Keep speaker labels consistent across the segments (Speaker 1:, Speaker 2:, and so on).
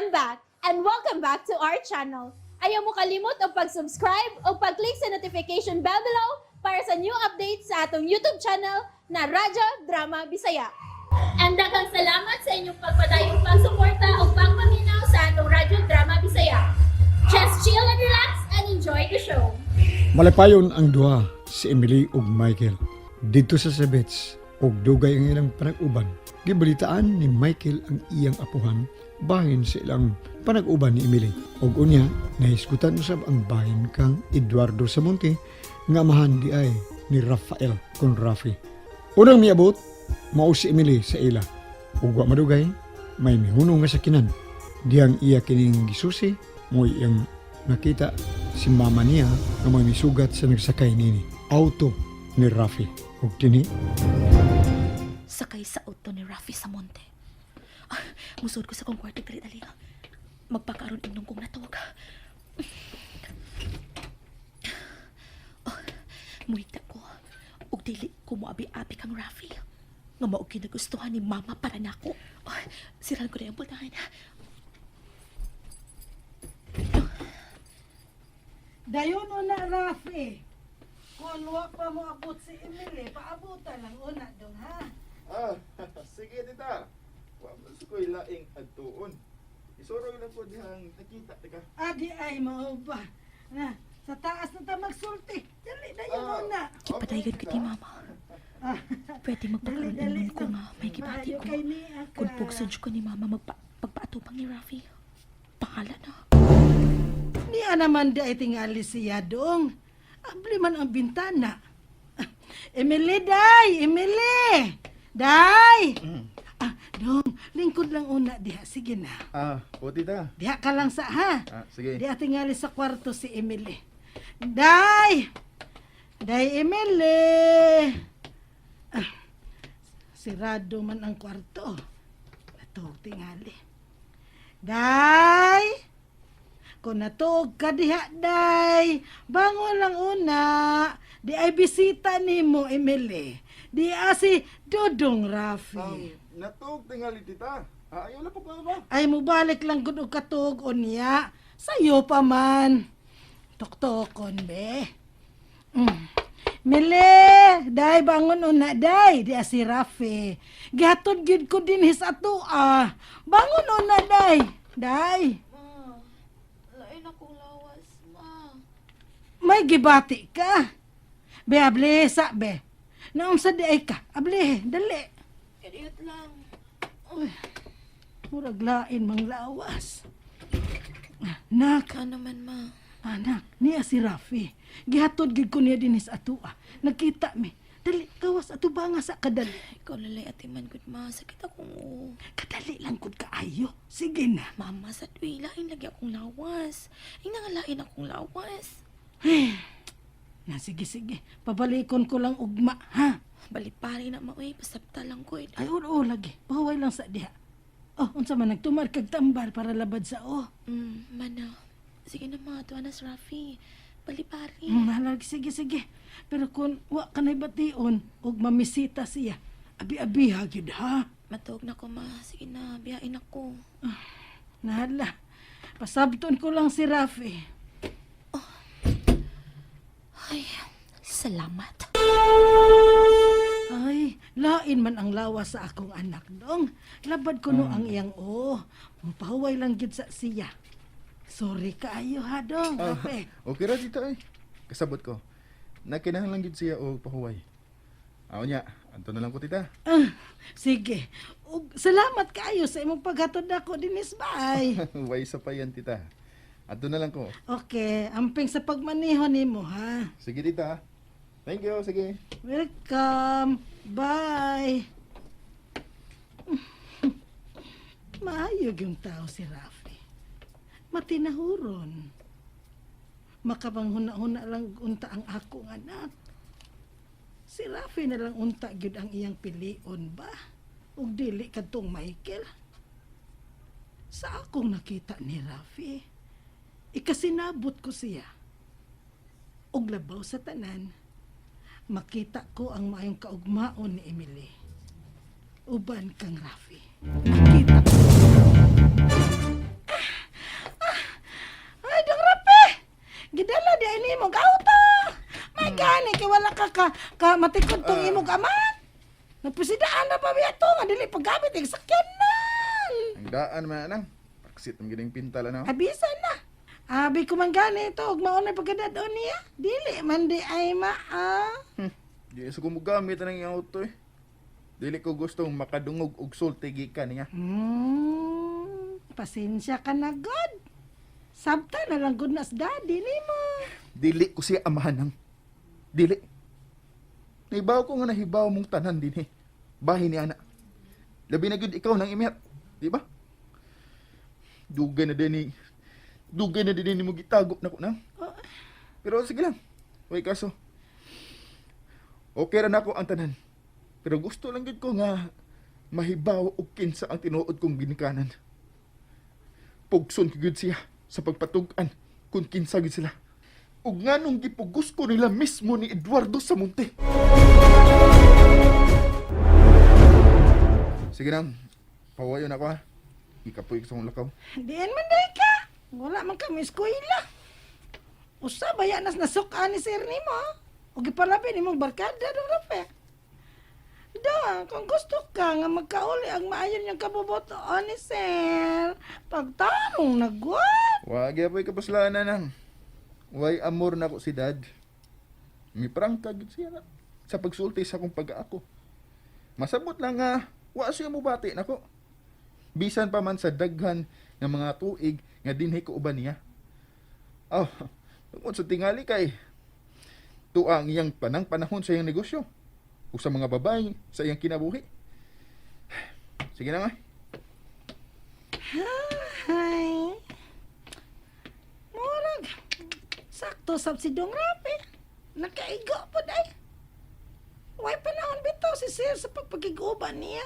Speaker 1: I'm back and welcome back to our channel. Ayaw mo kalimot og pag-subscribe o pag-click sa notification bell below para sa new updates sa atong YouTube channel na Radyo Drama Bisaya. And daghang salamat sa inyong pagpadayong pagsuporta o pagpaminaw sa atong Radyo Drama Bisaya. Just chill and relax and enjoy the show.
Speaker 2: Malipayon ang duha, si Emily ug Michael. Didto sa Sebets, ug dugay ang ilang panag-uban. Gibalitaan ni Michael ang iyang apuhan bahin sa ilang panag-uban ni Emily. Ug unya, nahisgutan usab ang bahin kang Eduardo Samonte nga amahan di ay ni Rafael kon Rafi. Unang miabot, mao si Emily sa ila. Ug wa madugay, may mihunong nga sakinan. Diyang iya kining gisusi, mo iyang nakita si mama niya nga may misugat sa nagsakay nini. Auto ni Rafi. Ug kini
Speaker 3: Sakay sa auto ni Rafi Samonte. Ah, musod ko sa kong kwarto, dali dali. Magpakaroon imong kong natawag. Oh, muhita ko. Ug dili ko moabi-abi kang Rafi. Nga mao ginagustuhan ni Mama para nako. Oh, siran ko na yung pultahan.
Speaker 4: Dayon una, Rafi. Kung wa pa mo abot si Emily, paabutan lang una dong ha.
Speaker 5: Ah, sige, tita. Wa man sa ko'y laing adtuon. Isuroy lang ko dihang nakita tika.
Speaker 4: Adi ay mao ba? Na, sa taas na ta magsulti. Dali dayon una.
Speaker 3: Gipadayon ko ni Mama.
Speaker 4: Ah,
Speaker 3: Pwede magpakaroon
Speaker 4: dali, dali
Speaker 3: imong ko
Speaker 4: no.
Speaker 3: nga may gibati
Speaker 4: Maayo
Speaker 3: ko.
Speaker 4: kay niya ka.
Speaker 3: Kung pugson ko ni Mama pagpaatubang ni Rafi. Pangalan na.
Speaker 4: Niya naman di ay tingali siya dong. Abli man ang bintana. Ah, Emily, day! Emily! Day! Ah, dong, lingkod lang una diha. Sige na.
Speaker 5: Ah, o tita.
Speaker 4: Diha ka lang sa ha.
Speaker 5: Ah, sige.
Speaker 4: Di tingali sa kwarto si Emily. Day! Day, Emily! Ah, sirado man ang kwarto. Natuog tingali. Day! Kung natuog ka diha, day, bangon lang una. Di ay bisita nimo, Emily. Di si Dudong Rafi.
Speaker 5: Natuog tingali, tita. Ah, ayaw lang po ka ba?
Speaker 4: Ay mubalik lang gud og katuog unya. Sayo pa man. Tuktokon be. Mili, day bangon una day, di si Rafi. Gihatod gyud ko dinhi sa atoa. Bangon una day. Day,
Speaker 3: Ma, lain akong lawas, ma.
Speaker 4: May gibati ka. Be able sa be. Naunsa di ay ka? Able, dali.
Speaker 3: Kadiyot lang.
Speaker 4: Uy, murag lain mang lawas. Nak,
Speaker 3: Ka naman, ma.
Speaker 4: anak, niya si Rafi. Gihatod gid ko niya dinhi sa atoa. Nagkita mi. Dali, gawas ato ba nga sa kadali.
Speaker 3: Ikaw lalay atiman gud, ma. Sakit akong ulo.
Speaker 4: Kadali lang gud kaayo. Sige na.
Speaker 3: Mama, sa tuwi, lain lagi akong lawas. Ing nga lain akong lawas.
Speaker 4: Na sige sige, pabalikon ko lang ugma ha.
Speaker 3: Balipari na, ma, uy. Pasabta lang ko, eh.
Speaker 4: Ay oo lagi. Pahuway lang sa diha. Oh, unsa man nagtumar kag tambal para labad sa oh.
Speaker 3: Mana. Sige na, ma. Tuwa na si Rafi. Balipari.
Speaker 4: Halag, sige sige. Pero kung wa ka na'y bation ug mamisita siya, abi-abi ha gyud ha.
Speaker 3: Matuog na ko, ma. Sige na, biyain ako.
Speaker 4: Nahala. Pasabton ko lang si Rafi.
Speaker 3: Ay, salamat.
Speaker 4: Ay, lain man ang lawas sa akong anak dong. Labad ko no ang iyang o. Pahuway lang gyud sa siya. Sorry kaayo ha dong,
Speaker 5: Ah,
Speaker 4: Rafi.
Speaker 5: okay ra tita eh. Kasabot ko. Nakinahanglan gid siya og pahuway. Ah, unya, anto na lang ko, tita.
Speaker 4: Ah, sige. Ug salamat kaayo sa imong paghatod nako dinis bay.
Speaker 5: Way sa pa yan, tita. Adto na lang ko.
Speaker 4: Okay, amping sa pagmaneho nimo ha.
Speaker 5: Sige, tita. Thank you, sige.
Speaker 4: Welcome. Bye. Maayo yung tao si Rafi. Matinahuron. Makabanghuna-huna lang unta ang akong anak. Si Rafi na lang unta gyud ang iyang pilion ba? Ug dili kadtong Michael. Sa akong nakita ni Rafi, ikasinabot ko siya. Ug labaw sa tanan, makita ko ang maayong kaugmaon ni Emily. Uban kang Rafi. Makita ko. ka, ka matikod tong imong amahan. Nagpasidaan na pa biya to nga dili paggamit ang sakyanan.
Speaker 5: Ang daan man nang. Paksit ang gining pintal ano.
Speaker 4: Abisa na. Abi ko man gani ito, ug maunay pagkadadon niya. Dili man di ay maa.
Speaker 5: Di sa ko mogamit ang iyang auto eh. Dili ko gustong makadungog og sulti gikan niya.
Speaker 4: Pasensya ka na, God. Sabta na lang good nas daddy nimo.
Speaker 5: Dili ko siya amahan nang. Dili. Nahibaw ko nga nahibaw mong tanan din eh. Bahin ni ana. Labi na gyud ikaw nang imiyat. Di ba? Dugay na din ni dugay na din ni mo gitago na ko nang. Pero sige lang. Way kaso. Okay ra nako ang tanan. Pero gusto lang gyud ko nga mahibaw og kinsa ang tinuod kong ginikanan. Pugson ko gyud siya sa pagpatug-an kung kinsa gyud sila. Ug nganong gipugos ko nila mismo ni Eduardo sa munti. Sige nang, pawayon ako ha. Ikapoy ko sa akong lakaw.
Speaker 4: Diyan man day ka. Wala man kami eskwela. Usa ba yan nas nasukaan ni sir nimo? O gipalabi nimong barkada do rape. Da, kung gusto ka nga magkauli ang maayo niyang kabubutoon ni sir, pagtanong na God.
Speaker 5: Wag apoy kapuslanan nang. Way amor na ko si dad. Miprangka gyud siya na sa pagsulti sa akong pag-aako. Masabot lang nga wa siya mobati nako. Bisan pa man sa daghan nga mga tuig nga dinhi ko uban niya. Oh, tungod sa tingali kay tuwa ang iyang panang panahon sa iyang negosyo o sa mga babae sa iyang kinabuhi. Sige na nga.
Speaker 4: Ay. Murag. Sakto sab si Dong Rape. Nakaigo po day. Way panahon bitaw si sir sa pagpagiguban niya.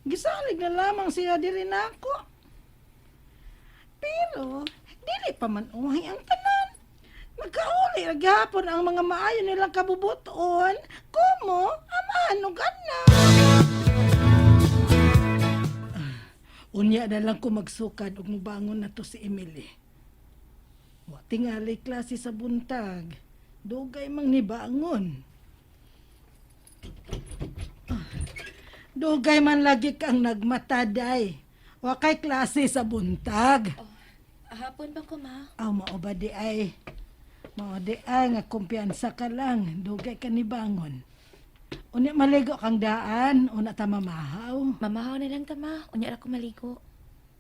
Speaker 4: Gisalig na lamang siya diri nako. Pero dili pa man uhay ang tanan. Magkauli ra gihapon ang mga maayo nilang kabubuton, kumo amahan og anak. Unya na lang ko magsukad og mobangon na to si Emily. Wa tingali klase sa buntag. Dugay mang nibangon. Ah, dugay man lagi kang nagmataday. Wa kay klase sa buntag.
Speaker 3: Hapon ba ko, ma?
Speaker 4: Aw mao ba di ay? Mao di ay nga kumpiyansa ka lang. Dugay ka nibangon. Unya maligo kang daan, una ta mamahaw.
Speaker 3: Mamahaw na lang ta, ma. Unya ra ko maligo.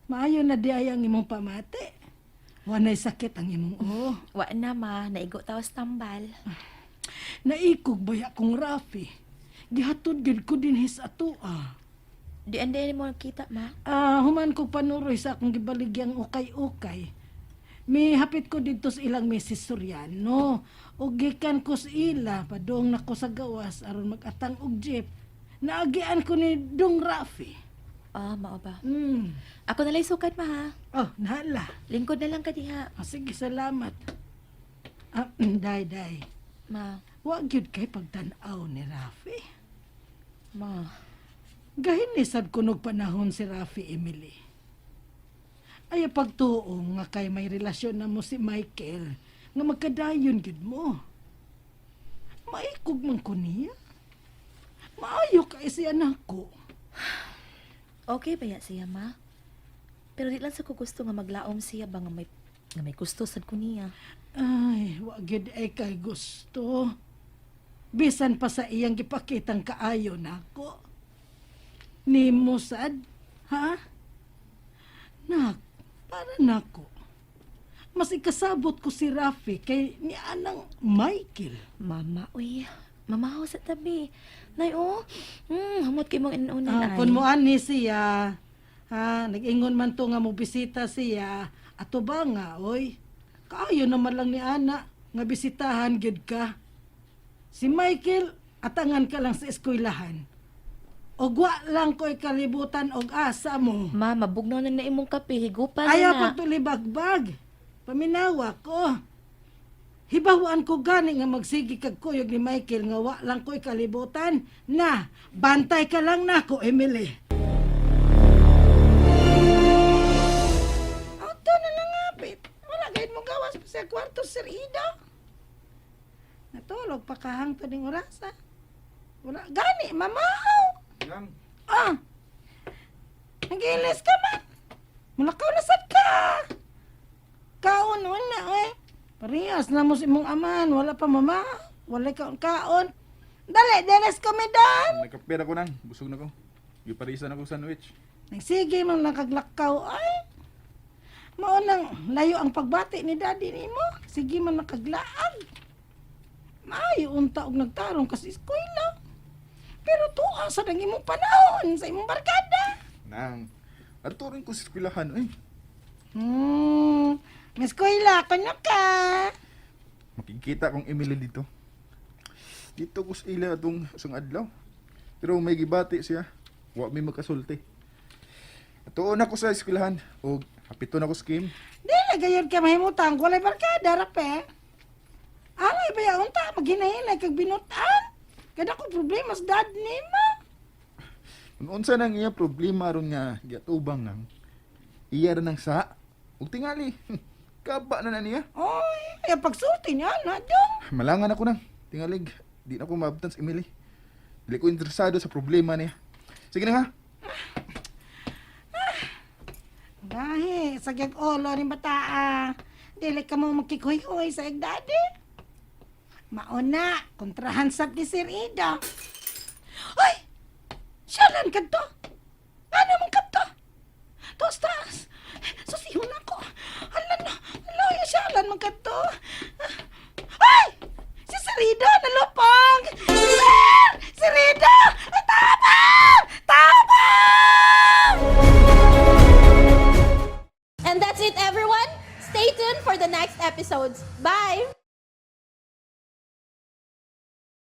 Speaker 4: Maayo na di ay ang imong pamati. Wanay sakit ang imong ulo.
Speaker 3: Wa na, ma. Naigo tawas tambal.
Speaker 4: Naikog ba akong Rafi? Gihatod gid ko dinhi sa atoa.
Speaker 3: Di anday mo nakita, ma.
Speaker 4: Ah, human ko panuroy sa akong gibaligyang ukay-ukay. Mihapit ko didto sa ilang Mrs. Soriano. Ug gikan ko sa ila, padung na ko sa gawas aron magatang og jeep. Naagian ko ni Dong Rafi.
Speaker 3: Ah, mao ba? Ako na lang sukad, ma, ha?
Speaker 4: Oh, nahala.
Speaker 3: Lingkod na lang ka diha.
Speaker 4: Ah, sige, salamat. Ah, day, day.
Speaker 3: Ma,
Speaker 4: Wa gyud kay pagtan-aw ni Rafi.
Speaker 3: ma.
Speaker 4: Gahin ni sad kunog panahon si Rafi Emily. Ay pagtuo nga kay may relasyon na mo si Michael nga magkadayon gyud mo. Maikog man ko niya. Maayo kay siya nako.
Speaker 3: Okay ba ya siya, ma? Pero di lang sa ko gusto nga maglaom siya ba nga may gusto sad ko niya.
Speaker 4: Ay, wa gyud ay kay gusto. Bisan pa sa iyang gipakitang kaayo nako. Nimo sad, ha? Nak, para nako. Mas ikasabot ko si Rafi kay ni anang Michael.
Speaker 3: Mama, uy. Mamahaw sa tabi. Nay, oh. Humot kay mong inunan
Speaker 4: Ah,
Speaker 3: ay.
Speaker 4: kun mo ani siya, ha, nag-ingon man to nga mo bisita siya, ato ba nga, oy? Kaayo naman lang ni ana nga bisitahan gyud ka. Si Michael, atangan ka lang sa eskwelahan. Og wa lang ko'y kalibutan og asa mo.
Speaker 3: Ma, mabugnaw na na imong kape. Higupa na
Speaker 4: Ayaw
Speaker 3: na.
Speaker 4: pagtulibagbag. Paminawa ko. Hibawaan ko gani nga magsigi kag kuyog ni Michael nga wa lang ko'y kalibutan. Na, bantay ka lang nako, Emily. Auto na lang apit. Wala gayud mo gawas pa sa kwarto, Sir Ido. Natulog pa ka hangtod ning oras ha. Wala gani mamahaw.
Speaker 5: Nang,
Speaker 4: Ah. Nagilis ka man. Mulakaw na sad ka. Kaon wala eh. Parehas na mo sa imong aman, wala pa mama. Wala kaon kaon. Dali, deres komedon.
Speaker 5: nagkapera ko nang, busog na ko. Giparisan ako sandwich.
Speaker 4: Nagsige man lang kaglakaw ay. Mao nang layo ang pagbati ni daddy nimo. Sige man lang kaglaag. Maayo unta og nagtarong kasi eskwela. Pero tuwa sa nang imong panahon sa imong barkada.
Speaker 5: Nang, ato rin ko sa eskwelahan eh.
Speaker 4: May eskwela kuno ka.
Speaker 5: Makikita kong Emily dito. Dito ko sa ila atong isang adlaw. Pero may gibati siya. Wa may magkasulti. Atuon ako sa eskwelahan og hapiton ako sa Kim.
Speaker 4: Dili gayon ka mahimutang walay barkada rape. Alay ba ya unta maghinahinay kag binutan. Kada ko problema sa dad nimo.
Speaker 5: Kung unsa nang iya problema ron nga giatubang nang iya ra nang sa ug tingali. Kaba na na niya.
Speaker 4: Oy, ay pagsulti niya na dong.
Speaker 5: Malangan ako nang tingalig. Di na ako maabtan sa Emily. Dili ko interesado sa problema niya. Sige na nga.
Speaker 4: Gahi, sa gyag olo ni bataa. Dili ka mo makikuy-kuy sa iyang daddy. Mauna, kontrahan sab ni Sir Ida. Ay! Siyalan ka to! Ano man ka to? Tos taas! Susihon ako! Ala na! Ala, ya siyalan man ka to! Ay! Si Sir Ida nalupang! Sir! Sir Ida! Ay, tabang! Tabang!
Speaker 1: And that's it, everyone. Stay tuned for the next episodes. Bye!